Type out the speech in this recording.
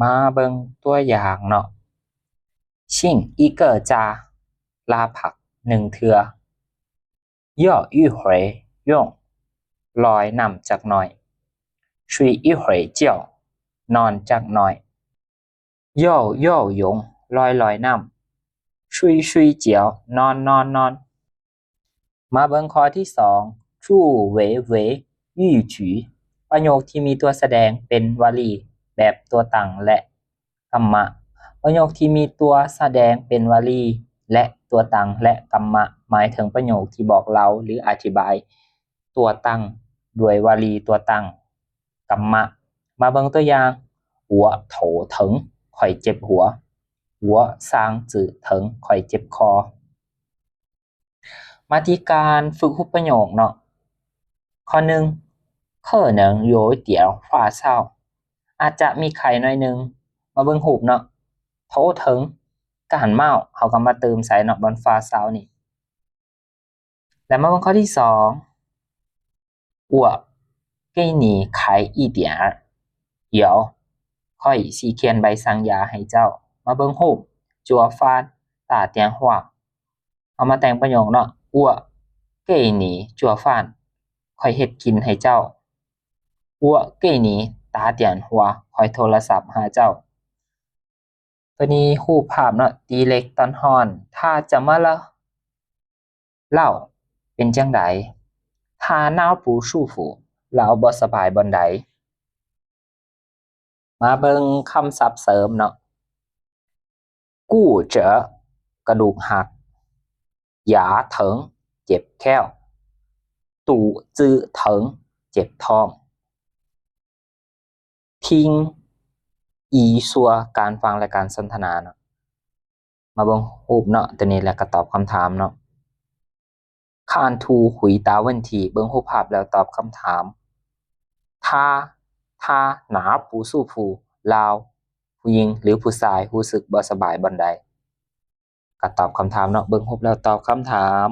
ມາເບິ່ງຕົວຢ່າງເນາະ. 擤一个茶 ລາຜັກໜຶ່ງເທື່ອ. 游一会儿泳 ລອຍນ້ຳຈັກໜ່ອຍ. 睡一会儿觉 ນອນຈັກໜ່ອຍ. 游游泳 ລອຍລອຍນ້ຳ. 睡睡觉 ນອນນອນນອນ. ມາເບິ່ງຂໍ້ທີສອງ 助围围语句 ປະໂຫຍກທີ່ມີຕົວສະແດງເປັນວະລີ ແບບຕົວຕັ້ງ ແລະ ກຳມະ. ປະໂຫຍກທີ່ມີຕົວສະແດງເປັນວະລີ ແລະ ຕົວຕັ້ງ ແລະ ກຳມະ ໝາຍເຖິງປະໂຫຍກທີ່ບອກເລົ່າ ຫຼື ອະທິບາຍຕົວຕັ້ງດ້ວຍວະລີຕົວຕັ້ງ ກຳມະ. ມາເບິ່ງຕົວຢ່າງ 我头疼 ຂ້ອຍເຈັບຫົວ. 我嗓子疼 ຂ້ອຍເຈັບຄໍ. ມາທີ່ການຝຶກຮູບປະໂຫຍກເນາະ. ຂໍ້ໜຶ່ງ 可能有点发烧 ອາດຈະມີໄຂ້ໜ້ອຍໜຶ່ງ. ມາເບິ່ງຮູບເນາະ 头疼 感冒 ເຮົາກໍມາເຕີມໃສ່ເນາະ ບ່ອນ发烧ນີ້. ແລ້ວມາເບິ່ງຂໍ້ທີສອງ 我给你开一点儿药 ຂ້ອຍຊິຂຽນໃບສັ່ງຢາໃຫ້ເຈົ້າ. ມາເບິ່ງຮູບ 做饭打电话 ເຮົາມາແຕ່ງປະໂຫຍກເນາະ 我给你做饭 ຂ້ອຍເຮັດກິນໃຫ້ເຈົ້າ. 我给你打电话 ຂ້ອຍໂທລະສັບຫາເຈົ້າ. ຕົວນີ້ຮູບພາບເນາະ ຕີເຫຼັກຕອນຮ້ອນ 他怎么了 ລາວເປັນຈັ່ງໃດ. 他哪儿不舒服 ລາວບໍ່ສະບາຍບ່ອນໃດ. ມາເບິ່ງຄຳສັບເສີມເນາະ 骨折 ກະດູກຫັກ. 牙疼 ເຈັບແຂ້ວ. 肚子疼 ເຈັບທ້ອງ. 听语说 ການຟັງ ແລະ ການສົນທະນາເນາະ. ມາເບິ່ງຮູບເນາະ ຕົວນີ້ ແລ້ວກໍຕອບຄຳຖາມເນາະ. 看图回答问题 ເບິ່ງຮູບພາບແລ້ວຕອບຄຳຖາມ. 他他哪儿不舒服 ລາວ ຜູ້ຍິງ ຫຼື ຜູ້ຊາຍ ຮູ້ສຶກບໍ່ສະບາຍບ່ອນໃດ. ກໍຕອບຄຳຖາມເນາະ ເບິ່ງຮູບແລ້ວຕອບຄຳຖາມ.